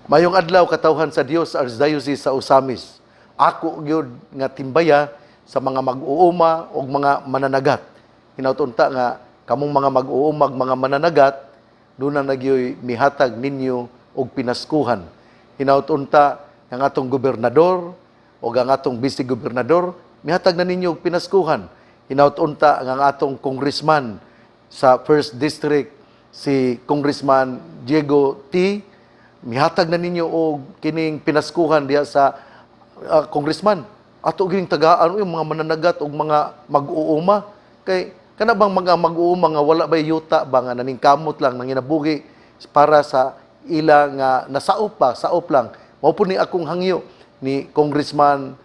Mayong adlaw, katawhan sa Dios sa Archdiocese sa Ozamiz. Ako gyud nga timbaya sa mga mag-uuma ug mga mananagat. Hinaut unta nga kamong mga mag-uumag mga mananagat duna na gyoy mihatag ninyo og pinaskuhan. Hinaut unta ang atong gobernador o ang atong vice gobernador mihatag na ninyo og pinaskuhan. Hinaut unta ang atong congressman sa First District, si Congressman Diego Ty, mihatag na ninyo og kining pinaskuhan diha sa congressman. Ato gining tagaan yung mga mananagat og mga mag-uuma kay kana bang mga mag-uuma nga wala bay yuta ba, nga naningkamot lang nanginabuhi para sa ila nga nasaop pa, saop lang. Mao po ni akong hangyo ni Congressman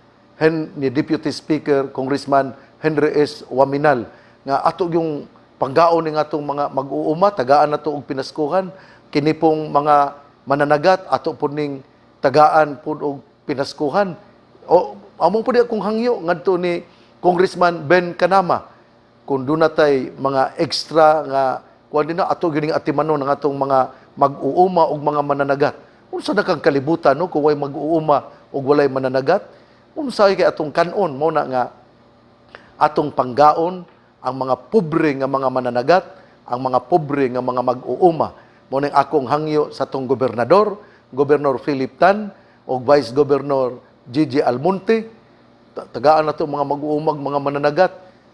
ni Deputy Speaker Congressman Henry S. Oaminal nga ato yung panggaon ning atong mga mag-uuma, tagaan nato og pinaskuhan. Kini pong mga mananagat, ato po ning tagaan pud og pinaskuhan. O amo po di akong hangyo ngadto ni Congressman Ben Canama, kung duna tay mga extra nga kuan din na ato gining atimanon ang atong mga mag-uuma ug mga mananagat. Unsa na kang kalibutan, no, kung way mag-uuma ug walay mananagat? Unsa kay atong kanon? Mo na nga atong panggaon ang mga pobre nga mga mananagat, ang mga pobre nga mga mag-uuma. Mo ning akong hangyo sa atong gobernador, Gobernador Philip Tan ug Vice Governor Gigi Almonte. Tagaan nato mga mag-uumag, mga mananagat.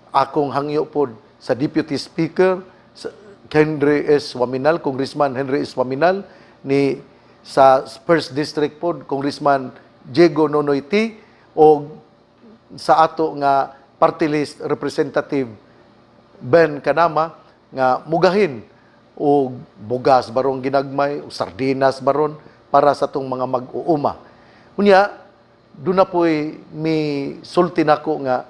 Akong hangyo pod sa Deputy Speaker sa Henry S. Oaminal, Congressman Henry S. Oaminal, ni sa First District pod Congressman Diego Nonoy Ty o sa ato nga party list representative Ben Canama nga mugahin og bugas barong ginagmay o sardinas baron para sa atong mga mag-uuma. Unya, doon na po'y mi sulti nako nga,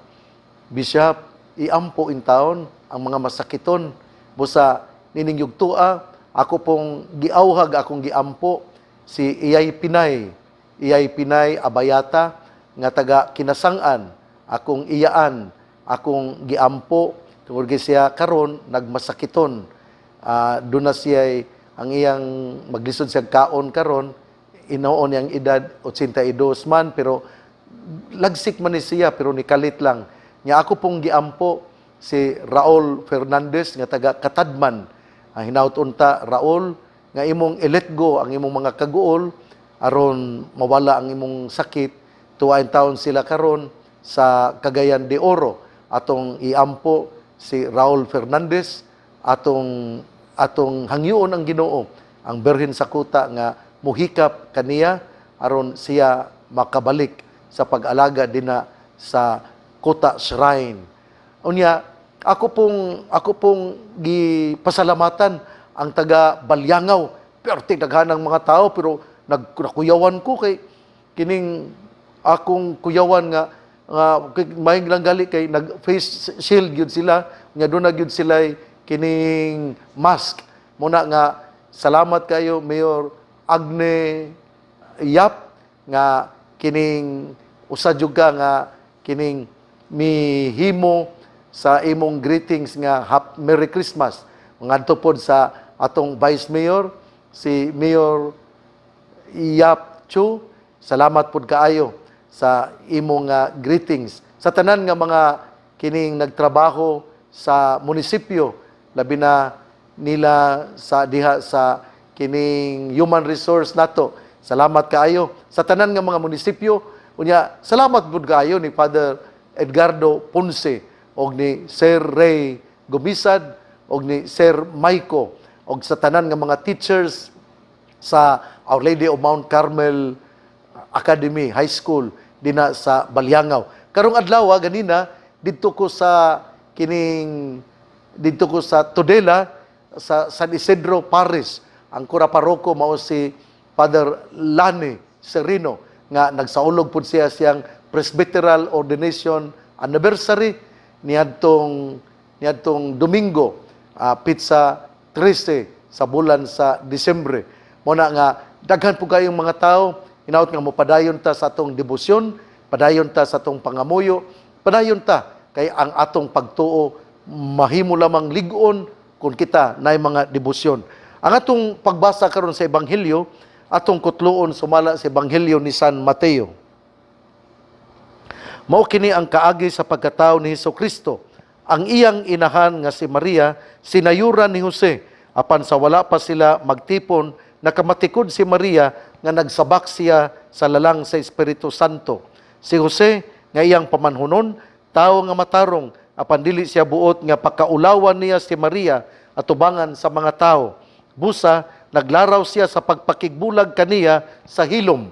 "Bishop, iampo in taon ang mga masakiton." Busa nining yugtua, ako pong giawhag, akong giampo si Iyay Pinay, Iyay Pinay Abayata nga taga Kinasangan, akong iyaan, akong giampo tungod kay siya karon nagmasakiton. Doon na siya ang iyang maglisod siya kaon karon, inoon niyang edad 82 man, pero lagsik man ni siya, pero nikalit lang nya. Ako pong giampo si Raul Fernandez nga taga Katadman. Ang hinaut unta, Raul, nga imong i-let go ang imong mga kaguol aron mawala ang imong sakit. Tuwain taon sila karon sa Cagayan de Oro. Atong iampo si Raul Fernandez, atong atong hangyoon ang Ginoo, ang Birhen sa Kuta, nga muhikap kaniya aron siya makabalik sa pag-alaga dinha sa Kuta Shrine. Unya, ako pong gipasalamatan ang taga Baliangao. Perti daghan ang mga tao, pero nakuyawan ko kay kining akong kuyawan nga nga may lang gali kay nag face shield gyud sila nga doon na gyud sila kining mask. Muna nga salamat kayo, Mayor Agne Yap, nga kining usa jud ka nga kining mihimo sa imong greetings nga Merry Christmas. Ngadto pod sa atong Vice Mayor, si Mayor Yap Chu, salamat pod kaayo sa imong greetings. Sa tanan nga mga kining nagtrabaho sa munisipyo, labi na nila sa diha sa kining human resource nato. Salamat kaayo sa tanan nga mga munisipyo. Unya, salamat pud kaayo ni Father Edgardo Ponce og ni Sir Ray Gumisad og ni Sir Maiko og sa tanan nga mga teachers sa Our Lady of Mount Carmel Academy High School dina sa Baliangao. Karong adlaw ganina didto ko sa Tudela, sa San Isidro Parish. Ang kura paroko mao si Father Lani Serino nga nagsaulog pud siya siyang presbyteral ordination anniversary niadtong Domingo, petsa 13 sa bulan sa Disyembre. Mo na nga daghan po kayong mga tao. Hinaut nga mopadayon ta sa atong debosyon, padayon ta sa atong pangamuyo, padayon ta kay ang atong pagtuo mahimo lamang lig-on kung kita naay mga debosyon. Ang atong pagbasa karon sa ebanghelyo Atong kutloon sumala sa Ebanghelyo ni San Mateo. Mao kini ang kaagi sa pagkatao ni Hesus Kristo. Ang iyang inahan nga si Maria sinayuran ni Jose, apan sa wala pa sila magtipon, nakamatikod si Maria nga nagsabak siya sa lalang sa Espiritu Santo. Si Jose nga iyang pamanhunon, tawo nga matarong, apan dili siya buot nga pakaulawan niya si Maria atubangan sa mga tao. Busa naglaraw siya sa pagpakigbulag kaniya sa hilom.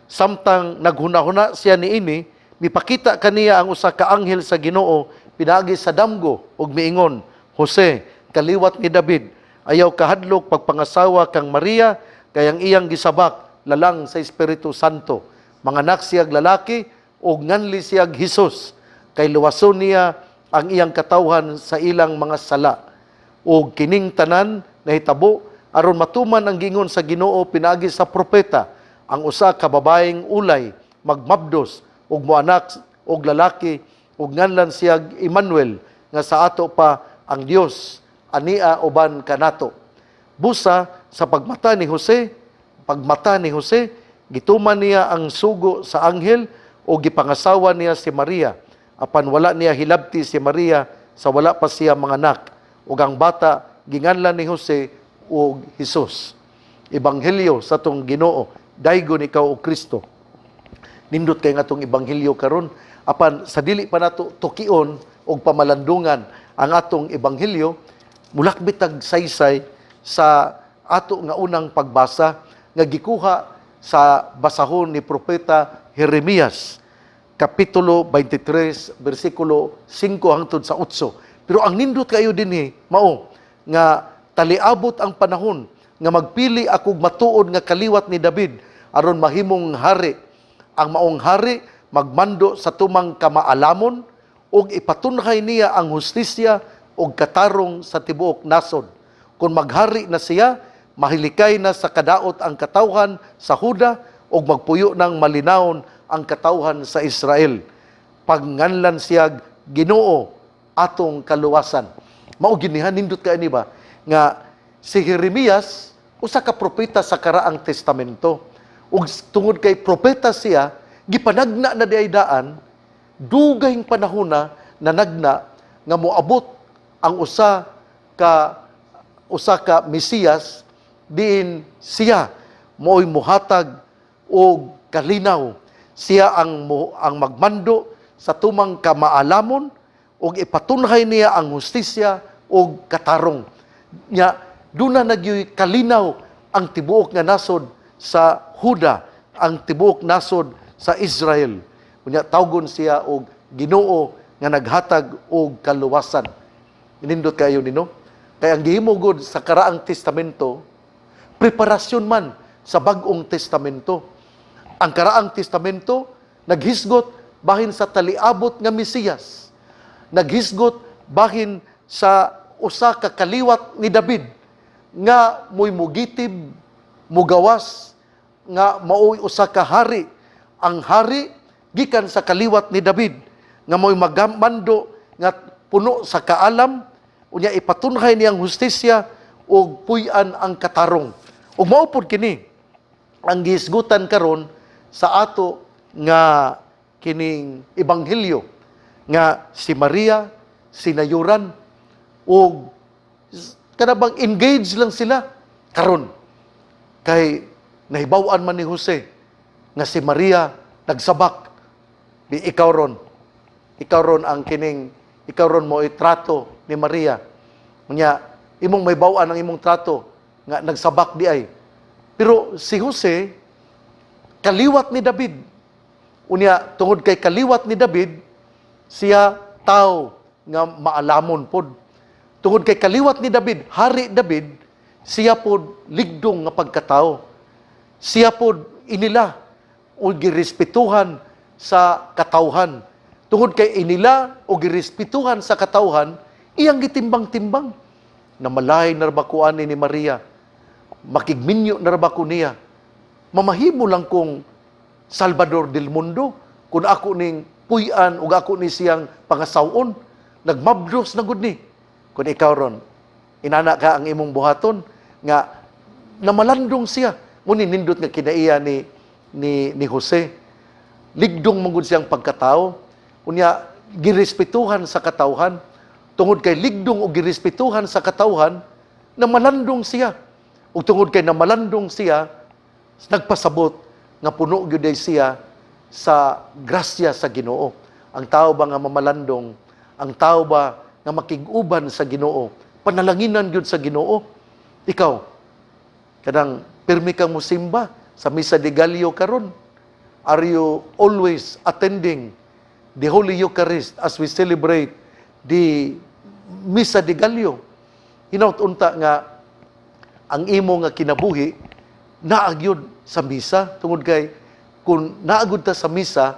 Samtang naghunahuna siya niini, mipakita kaniya ang usa ka anghel sa Ginoo pinaagi sa damgo ug miingon, "Jose, kaliwat ni David, ayaw kahadlok pagpangasawa kang Maria, kay ang iyang gisabak lalang sa Espiritu Santo. Manganak siyag lalaki ug nganli siyag Hesus, kay luwason niya ang iyang katawhan sa ilang mga sala." Ug kining tanan nahitabo aron matuman ang gingon sa Ginoo pinaagi sa propeta, "Ang usa ka babaeng ulay magmabdos ug moanak og lalaki ug nganlan siyag Emmanuel," nga sa ato pa, "ang Dios ania uban kanato." Busa sa pagmata ni Jose, gituman niya ang sugo sa anghel o gipangasawa niya si Maria. Apan wala niya hilabti si Maria sa wala pa siya manganak. Ug ang bata ginganlan ni Jose og Hesus. Ebanghelyo sa atong Ginoo. Daygon ikaw, o Kristo. Nindot kay nga atong ebanghelyo karon, apan sa dili pa nato tukion og pamalandungan ang atong ebanghelyo, mulakbit tag saysay sa ato nga unang pagbasa nga gikuha sa basahon ni propeta Jeremias, kapitulo 23, bersikulo 5 hangtod sa 8. Pero ang nindot kayo dinhi mao nga taliabot ang panahon nga magpili akog matuod nga kaliwat ni David aron mahimong hari. Ang maong hari magmando sa tumang kamaalamon ug ipatunhay niya ang hustisya ug katarong sa tibuok nasod. Kung maghari na siya, mahilikay na sa kadaot ang katawhan sa Huda ug magpuyo ng malinawon ang katawhan sa Israel. Pagnganlan siya Ginoo atong kaluwasan. Mao ginihan, nindot ka ni ba nga si Jeremias usa ka propeta sa Karaang Testamento, ug tungod kay propeta siya, gipanagna na diay daan dugay panahon na nanagna nga moabot ang usa ka Mesiyas diin siya mo'y muhatag og kalinaw, siya ang magmando sa tumang kamaalamon ug ipatunhay niya ang hustisya ug katarong nya. Duna na gyoy kalinaw ang tibuok nga nasod sa Huda, ang tibuok nasod sa Israel. Unya tawgon siya og Ginoo nga naghatag og kaluwasan. Nindot kayo nino kay ang gihimo gud sa Karaang Testamento, preparasyon man sa Bag-ong Testamento. Ang Karaang Testamento naghisgot bahin sa taliabot nga Mesiyas, naghisgot bahin sa usa ka kaliwat ni David nga mo'y mugitib, mugawas, nga maoy usa ka hari. Ang hari gikan sa kaliwat ni David nga mo'y magamando nga puno sa kaalam, unya ipatunhay niyang hustisya ug puy-an ang katarong. Ug mao pod kini ang gihisgutan karon sa ato nga kining ebanghelyo nga si Maria sinayuran ug kana bang engage lang sila karon kay nahibaw-an man ni Jose nga si Maria nagsabak. Di ikaw ron ang kining ikaw ron mo itrato ni Maria, unya imong mahibaw-an ang imong trato nga nagsabak di ay. Pero si Jose, kaliwat ni David. Unya tungod kay kaliwat ni David siya, tao nga maalamon pod. Tungod kay kaliwat ni David, hari David, siya pod ligdong nga pagkatao. Siya pod inila o girespetuhan sa katawhan. Tungod kay inila o girespetuhan sa katawhan, iyang gitimbang-timbang. Namalay na ra ba ko ani ni Maria? Makigminyo na ra ba ko niya? Mamahimo lang kong Salvador del mundo kung ako ning puy-an ug ako ni siyang pangasawon. Nagmabdos na gud ni. Kung ikaw ron, inana ka ang imong buhaton nga namalandong siya. Mao ni nindot nga kinaiya ni Jose. Ligdong man gud siyang pagkatao. Unya girespetuhan sa katawhan. Tungod kay ligdong og girespetuhan sa katawhan, namalandong siya. Ug tungod kay namalandong siya, nagpasabot nga puno gyud ay siya sa grasya sa Ginoo. Ang tao ba nga mamalandong, ang tao ba nga makig-uban sa Ginoo, panalanginan gyud sa Ginoo. Ikaw, kanang pirmi kang musimba sa Misa de Gallo karon. Are you always attending the Holy Eucharist as we celebrate the Misa de Gallo? Hinaut unta nga ang imo nga kinabuhi naa gyud sa misa, tungod kay kung naa gud ta sa misa,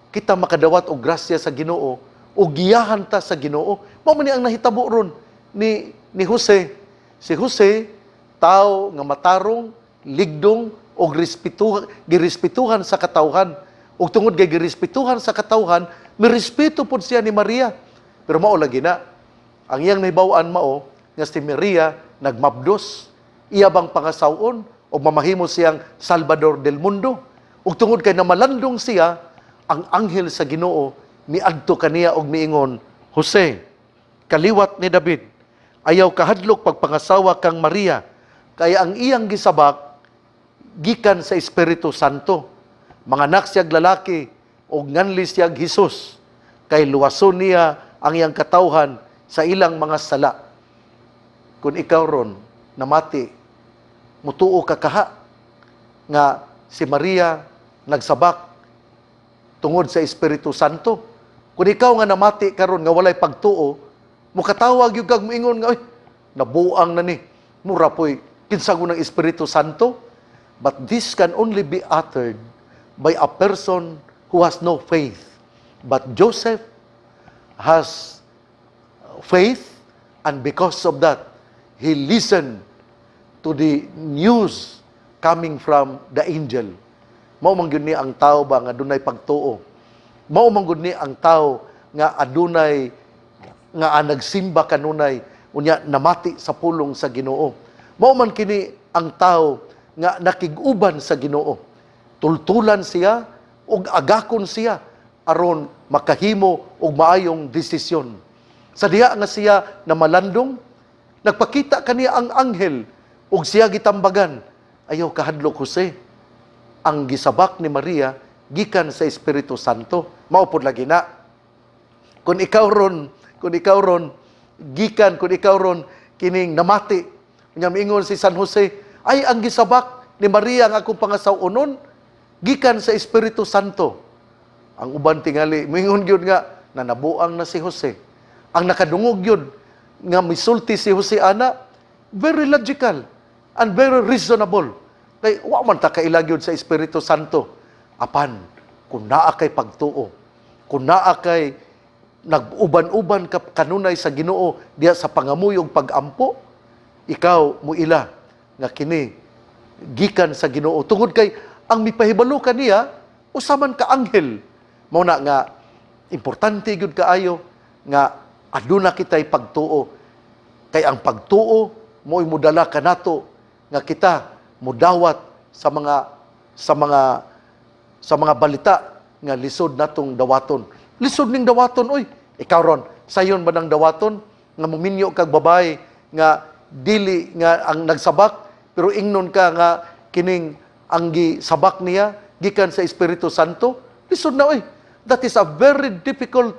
kita makadawat og grasya sa Ginoo o giyahan ta sa Ginoo. Mao man ni ang nahitabo ron ni Jose. Si Jose, tao nga matarong, ligdong og respetuhan, girespetuhan sa katawhan. Ug tungod kay girespetuhan sa katawhan, mirespeto pod siya ni Maria. Pero mao lagi na ang iyang nahibaw-an, mao nga si Maria nagmabdos, iya bang pangasaw-on o mamahimo siyang Salvador del mundo. Ug tungod kay namalandong siya, ang anghel sa Ginoo miadto kaniya og miingon, "Jose, kaliwat ni David, ayaw kahadlok pagpangasawa kang Maria, kay ang iyang gisabak gikan sa Espiritu Santo. Manganak siyag lalaki ug nganli siyag Hesus, kay luwason niya ang iyang katawhan sa ilang mga sala." Kung ikaw ron namati, mutuo ka kaha nga si Maria nagsabak tungod sa Espiritu Santo? Kung ikaw nga namati karon nga walay pagtuo, mukatawag gyud kag moingon nga, "Ay, nabuang na ni. Mura po'y kinsa ng Espiritu Santo." But this can only be uttered by a person who has no faith. But Joseph has faith, and because of that, he listened to the news coming from the angel. Mao man gyud ni ang tao ba nga dunay pagtuo. Mao man gyud ni ang tao nga adunay nga nagsimba kanunay, unya namati sa pulong sa Ginoo. Mao man kini ang tao nga nakig-uban sa Ginoo. Tultulan siya ug agakon siya aron makahimo og maayong desisyon. Sa diha nga siya namalandong, nagpakita kaniya ang anghel ug siya gitambagan, "Ayaw kahadlok, Jose. Ang gisabak ni Maria gikan sa Espiritu Santo." Mao pod lagi na. Kung ikaw ron gikan, kung ikaw ron kining namati, nya miingon si San Jose, "Ay, ang gisabak ni Maria ang akong pangasaw-onon gikan sa Espiritu Santo." Ang uban tingali miingon gyud nga nanabuang na si Jose. Ang nakadungog gyud nga misulti si Jose ana, very logical and very reasonable. Kay wa man ta kaila gyud sa Espiritu Santo. Apan kung naa kay pagtuo, kung naa kay nag-uban-uban ka kanunay sa Ginoo diha sa pangamuyo ug pagampo, ikaw muila nga kini gikan sa Ginoo tungod kay ang mipahibalo kaniya usa man ka anghel. Mao na nga importante gyud kaayo nga aduna kitay pagtuo, kay ang pagtuo mo'y modala kanato nga kita mudawat sa mga balita nga lisod natong dawaton. Lisod ning dawaton, oy. Ikaw ron, sayon ba ng dawaton nga muminyo kag babae nga dili nga ang nagsabak, pero ingnon ka nga kining ang gisabak niya gikan sa Espiritu Santo? Lisod na, oy. That is a very difficult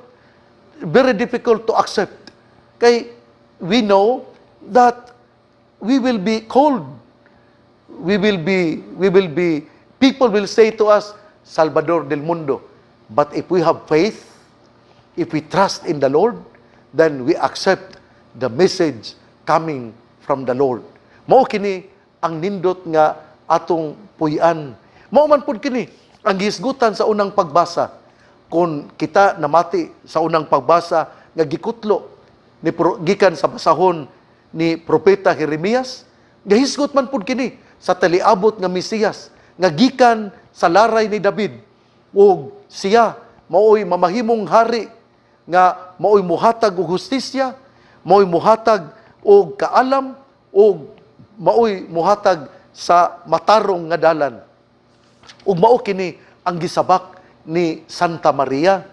to accept. Kay we know that we will be called, we will be, people will say to us, "Salvador del mundo." But if we have faith, if we trust in the Lord, then we accept the message coming from the Lord. Mao kini ang nindot nga atong puy-an. Mao man pud kini ang gihisgutan sa unang pagbasa. Kung kita namati sa unang pagbasa nga gikutlo ni gikan sa basahon ni Propeta Jeremias, gahisgot man pud kini sa taliabot nga Mesiyas nga gikan sa laray ni David, ug siya maoy mamahimong hari nga maoy muhatag og hustisya, maoy muhatag og kaalam, ug maoy muhatag sa matarong nga dalan. Ug mao kini ang gisabak ni Santa Maria,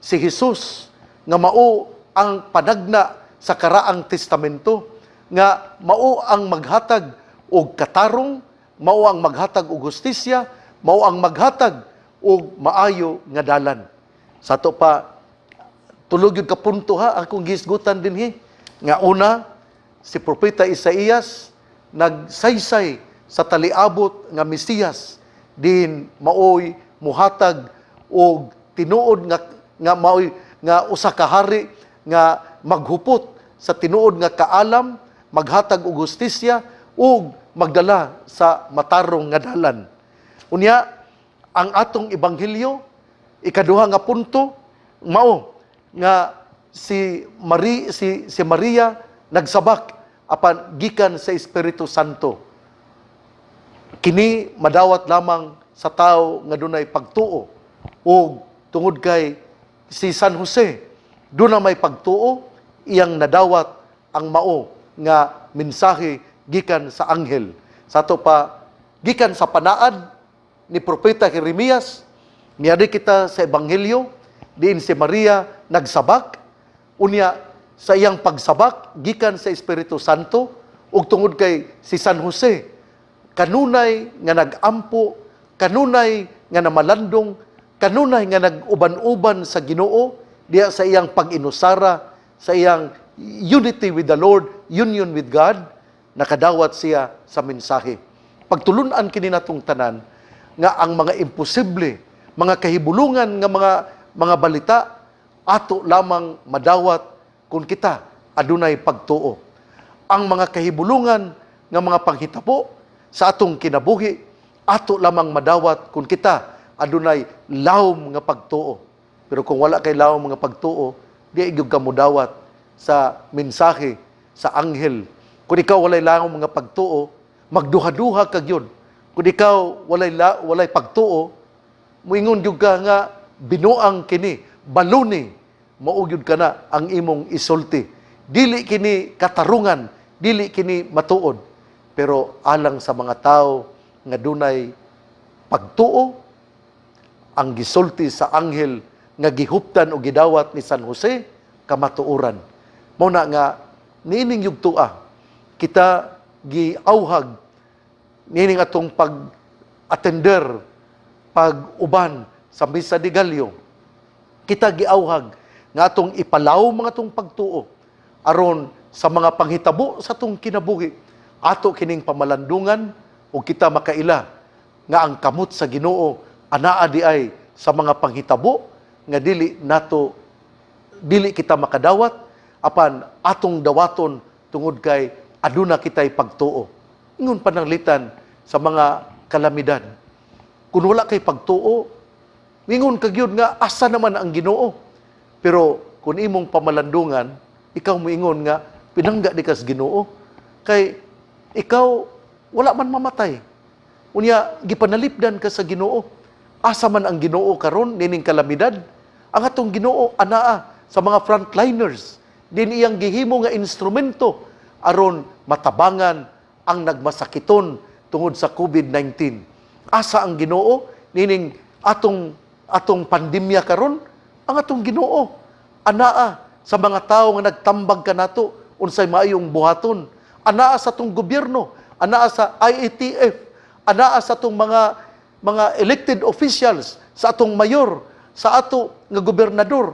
si Jesus nga mao ang panagna sa Karaang Testamento, nga mao ang maghatag og katarong, mao ang maghatag og hustisya, mao ang maghatag og maayo nga dalan. Sa ato pa, tulo gyud ka punto ha akong gihisgutan dinhi. Nga una, si Propeta Isaías nagsaysay sa taliabot nga Mesiyas din maoy muhatag og tinuod nga nga maoy nga usa ka hari nga maghupot sa tinuod nga kaalam, maghatag og hustisya ug magdala sa matarong nga dalan. Unya, ang atong ebanghelyo, ikaduha nga punto, mao nga si Maria nagsabak apan gikan sa Espiritu Santo. Kini madawat lamang sa tao nga dunay pagtuo, ug tungod kay si San Jose duna may pagtuo, iyang nadawat ang mao nga mensahe gikan sa anghel. Sa ato pa, gikan sa panaad ni Propeta Jeremias, niari kita sa ebanghelyo diin si Maria nagsabak. Unya, sa iyang pagsabak gikan sa Espiritu Santo, ug tungod kay si San Jose kanunay nga nagampo, kanunay nga namalandong, kanunay nga nag-uban-uban sa Ginoo diya sa iyang pag-inusara, sa iyang unity with the Lord, union with God, nakadawat siya sa mensahe. Pagtulunan kini natong tanan nga ang mga imposible, mga kahibulungan nga mga balita, ato lamang madawat kung kita adunay pagtuo. Ang mga kahibulungan nga mga panghitabo sa atong kinabuhi, ato lamang madawat kung kita adunay lawom nga pagtuo. Pero kung wala kay lawom nga pagtuo, di gyud ka modawat sa mensahe sa anghel. Kung ikaw walay lawom nga pagtuo, magduha-duha ka gyud. Kung ikaw walay pagtuo, muingon gyud ka nga binuang kini, baluni, mao gyud kana ang imong isulti. Dili kini katarungan, dili kini matuod. Pero alang sa mga tao nga dunay pagtuo, ang gisulti sa anghel nga gihuptan o gidawat ni San Jose, kamatuoran. Mao na nga niining yugtua kita giauhag niining atong pag-attender, pag-uban sa Misa de Gallo. Kita giauhag nga atong ipalaw mga atong pagtuo aron sa mga panghitabo sa atong kinabuhi, ato kining pamalandungan ug kita makaila nga ang kamot sa Ginoo anaa diay sa mga panghitabo nga dili nato, dili kita makadawat, apan atong dawaton tungod kay aduna kitay pagtuo. Ingon pananglitan sa mga kalamidad, kung wala kay pagtuo, ingon ka gyud nga asa naman ang Ginoo. Pero kung imong pamalandungan, ikaw moingon nga pinangga di kas Ginoo kay ikaw wala man mamatay. Unya gipanalipdan ka sa Ginoo. Asa man ang Ginoo karon nining kalamidad? Ang atong Ginoo anaa sa mga frontliners din, iyang gihimo nga instrumento aron matabangan ang nagmasakiton tungod sa COVID-19. Asa ang Ginoo nining atong pandemya karon? Ang atong Ginoo anaa sa mga tawo nga nagtambag kanato unsay maayong buhaton. Anaa sa atong gobyerno, anaa sa IATF, anaa sa atong mga elected officials, sa atong mayor, sa ato nga gobernador,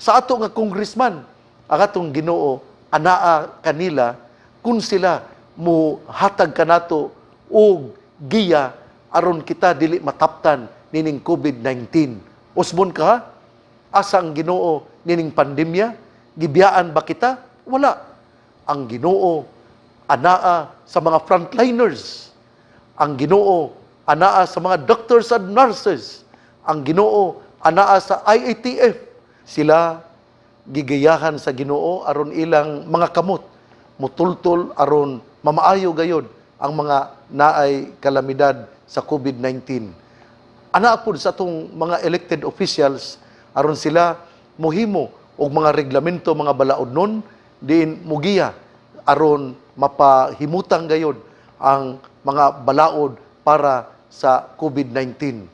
sa ato nga congressman. Ang atong Ginoo anaa kanila kung sila mo hatag kanato og giya aron kita dili mataptan nining COVID-19. Usbon ka ha? Asa ang Ginoo nining pandemya? Gibiyaan ba kita? Wala. Ang Ginoo anaa sa mga frontliners. Ang Ginoo anaa sa mga doctors and nurses. Ang Ginoo anaa sa IATF. Sila gigayahan sa Ginoo aron ilang mga kamot mutultol aron mamaayo gayod ang mga naay kalamidad sa COVID-19. Anaa pod sa atong mga elected officials aron sila mohimo og mga reglamento, mga balaodnon diin mugiya aron mapahimutang gayod ang mga balaod para sa COVID-19.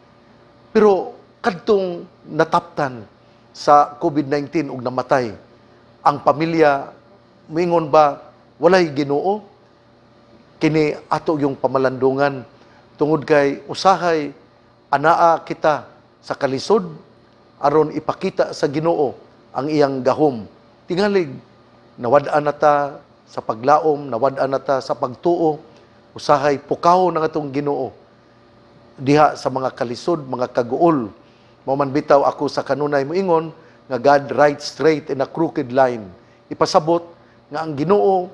Pero kadtong nataptan sa COVID-19 ug namatay, ang pamilya moingon ba walay Ginoo? Kini ato yung pamalandungan tungod kay usahay anaa kita sa kalisod aron ipakita sa Ginoo ang iyang gahom. Tingalig nawad-an na ta sa paglaom, nawad-an na ta sa pagtuo, usahay pukaw ng atong Ginoo diha sa mga kalisod, mga kaguol. Mao man bitaw ako sa kanunay moingon nga God writes straight in a crooked line. Ipasabot nga ang Ginoo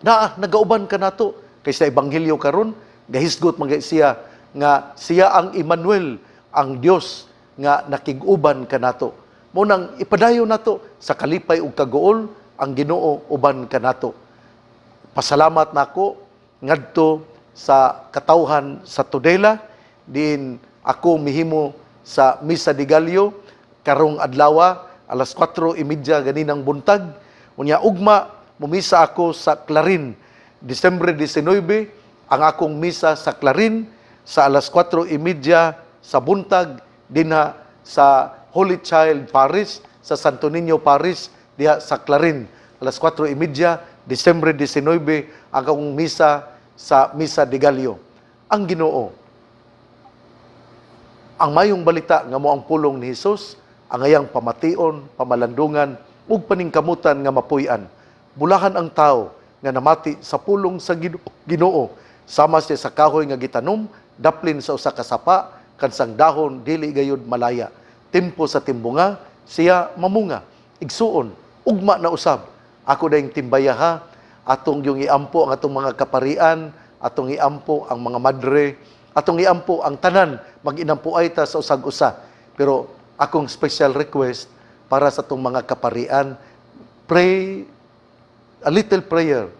naa nagauban kanato kay sa ebanghelyo karon gahisgot man siya nga siya ang Emmanuel, ang Dios nga nakig-uban kanato. Mao nang ipadayon nato sa kalipay ug kaguol, ang Ginoo uban kanato. Pasalamat nako ngadto sa katawhan sa Tudela diin ako mihimo sa Misa de Gallo karong adlaw alas 4:30 ganinang buntag. Unya ugma mumisa ako sa Clarin, Disyembre 19 ang akong misa sa Clarin sa alas 4:30 sa buntag dinha sa Holy Child Parish, sa Santo Niño Parish diha sa Clarin. Alas 4:30, Disyembre 19 ang akong misa sa Misa de Gallo. Ang Ginoo, ang mayong balita nga mo ang pulong ni Hesus ang ayang pamation, pamalandungan ug paningkamutan nga mapuy-an. Bulahan ang tao nga namati sa pulong sa Ginoo, sama siya sa kahoy nga gitanom daplin sa usa ka sapa, kansang dahon dili gayud malaya. Tempo sa timbunga siya mamunga. Igsuon, ugma na usab ako dayong timbaya ha, atong yung iampo ang atong mga kaparian, atong iampo ang mga madre, atong iampo ang tanan, mag-inampuay ta sa usag-usa. Pero akong special request para sa atong mga kaparian, pray a little prayer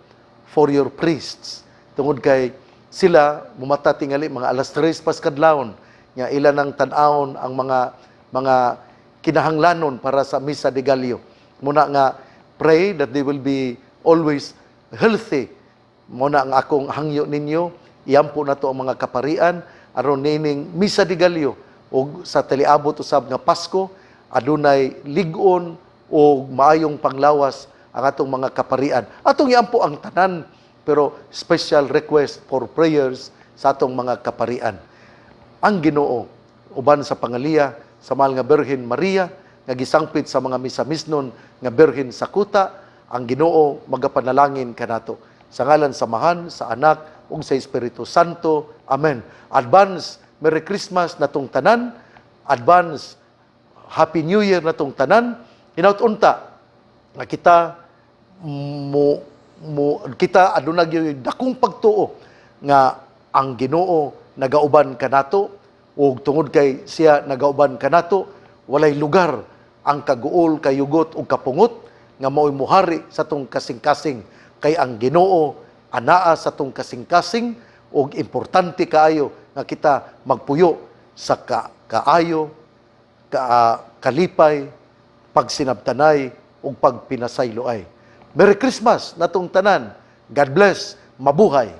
for your priests tungod kay sila mumata tingali mga alas 3 pas kadlawon nga ila nang tan-awon ang mga kinahanglanon para sa Misa de Gallo. Muna nga pray that they will be always healthy. Muna ang akong hangyo ninyo, iampo nato ang mga kaparian aron nining Misa de Gallo ug sa taliabot usab nga Pasko adunay lig-on o maayong panglawas ang atong mga kaparian. Atong iampo ang tanan, pero special request for prayers sa atong mga kaparian. Ang Ginoo uban sa pangaliya sa mahal nga Birhen Maria nga gisangpit sa mga misamisnon nga Birhen sa kuta, ang Ginoo magapanalangin kanato. Sa ngalan sa Amahan, sa Anak ug sa Espiritu Santo. Amen. Advance Merry Christmas natong tanan. Advance Happy New Year natong tanan. Hinaut unta nga kita mo mo kita aduna gyud dakong pagtuo nga ang Ginoo nagauban kanato, ug tungod kay siya nagauban kanato, walay lugar ang kaguol, kayugot ug kapungot nga mao'y muhari sa tong kasing-kasing kay ang Ginoo anaa sa tong kasing-kasing, ug importante kaayo nga kita magpuyo sa kaayo, kalipay, pagsinabtanay ug pagpinasayloay. Merry Christmas natong tanan. God bless. Mabuhay.